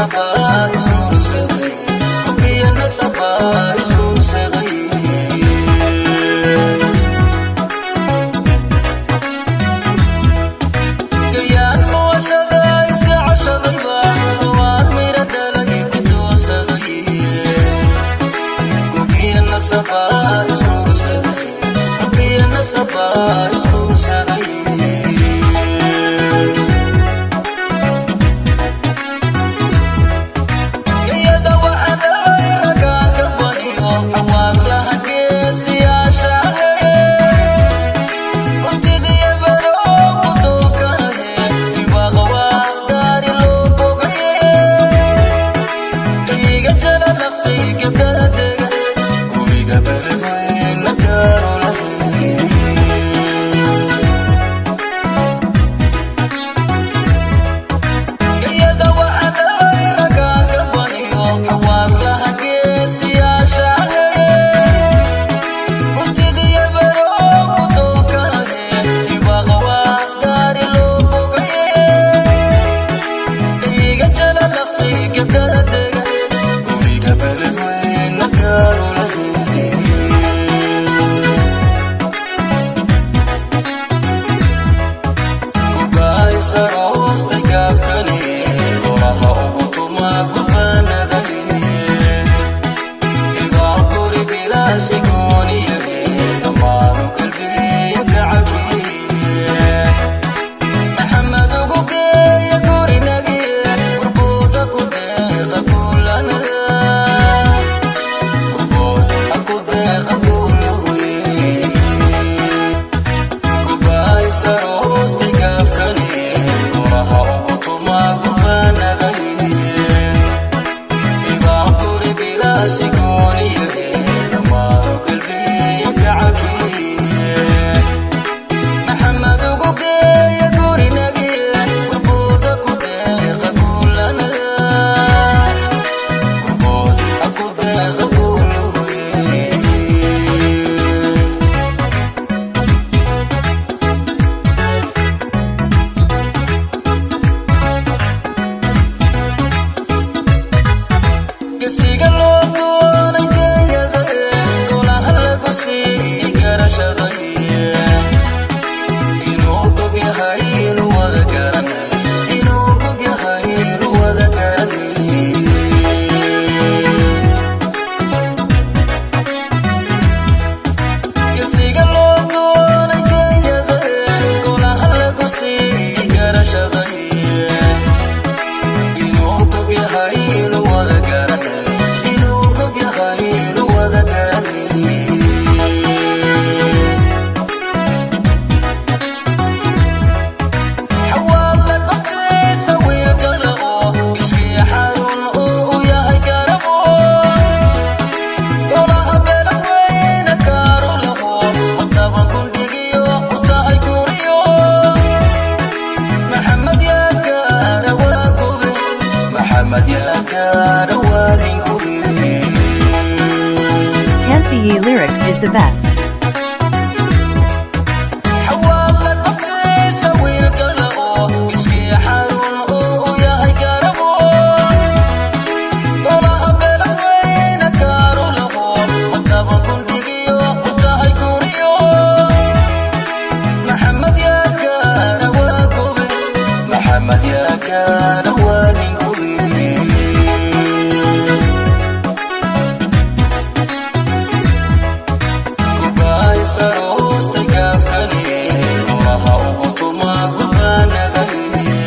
Nasabaa isguursaday, gobiya nasabaa isguursaday. Gayaan muwashada iska cashadayba waan mira dhalay gudoonsaday. Gobiya nasabaa isguursaday, gobiya nasabaa isguursaday. Iyada waxaa dhalay ragaan ka baniyo xawaad laha geesiyaashahe untidiya baro gudookanahe ibaaqa waa gaari loo bogaye kayiga jala naqsay gabdhaha dega gubiga beledweyna gaaro lahe. Iyada waxaa dhalay ragaan ka baniyo xawaad laha geesiyaashahe untidiya baro gudookanahe ibaaqa waa gaari loo bogaye kayiga jala naqsay gabdhaha dega guriga beledweyna gaaro lahe. Kubaaysaroostay gaafkani golaha ugu tumaa gurbaanadahe ibaa guri bilaasi gooniyahe dhammaanu kalbiya gacalkiye Maxamed ugu geeya gurinagiye gurbuuda ku deeqa guulanada gurbuuda ku deeqa guulahuye. Kubaaysaroostay gaafkani golaha ugu tumaa gurbaanadaye ibaa guri bilaasi gooniyahe dhammaanu kalbiya gacalkiye Maxamed ugu geeya gurinagiye gurbuuda ku deeqa guulanada gurbuuda ku deeqa guulahuye. Gesiga loo doonay geeyada golaha lagu siiyey garashaday inuu gob yahay inuu wada garanay, inuu gob yahay inuu wada garanay. Gesiga loo doonay geeyada golaha lagu siiyey garashaday inuu gob yahay inuu wada garanay, inuu gob yahay inuu wada garanay. Xawaala gobtiisa wiilkala oo ishkii xarun uu u yahay garabo golaha beledweyne kaaru laho mataba gundhigiyo u tahay guriyo Maxamed yaa gaara waa gube, Maxamed yaa gaara waa nin gube. Hansi Yi Lyrics is the best. Xawaala gobtiisa wiilkala oo ishkii xarun uu u yahay garabo golaha beledweyne kaaru laho mataba gundhigiyo u tahay guriyo Maxamed yaa gaara waa gube, Maxamed yaa gaara waa nin gube. Kubaaysaroostay gaafkani golaha ugu tumaa gurbaanadaye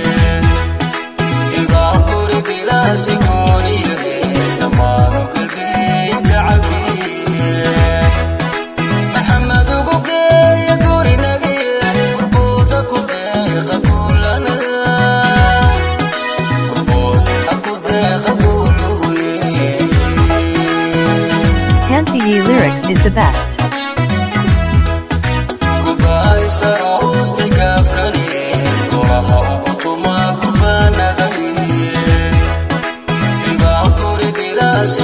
ibaa guri bilaasi gooniyahe dhammaanu kalbiya gacalkiye Maxamed ugu geeya gurinagiye gurbuuda ku deeqa guulanada gurbuuda ku deeqa guulahuye. Hansi Yi Lyrics is the best. Kubaaysaroostay gaafkani golaha ugu tumaa gurbaanadaye ibaa guri bilaasi.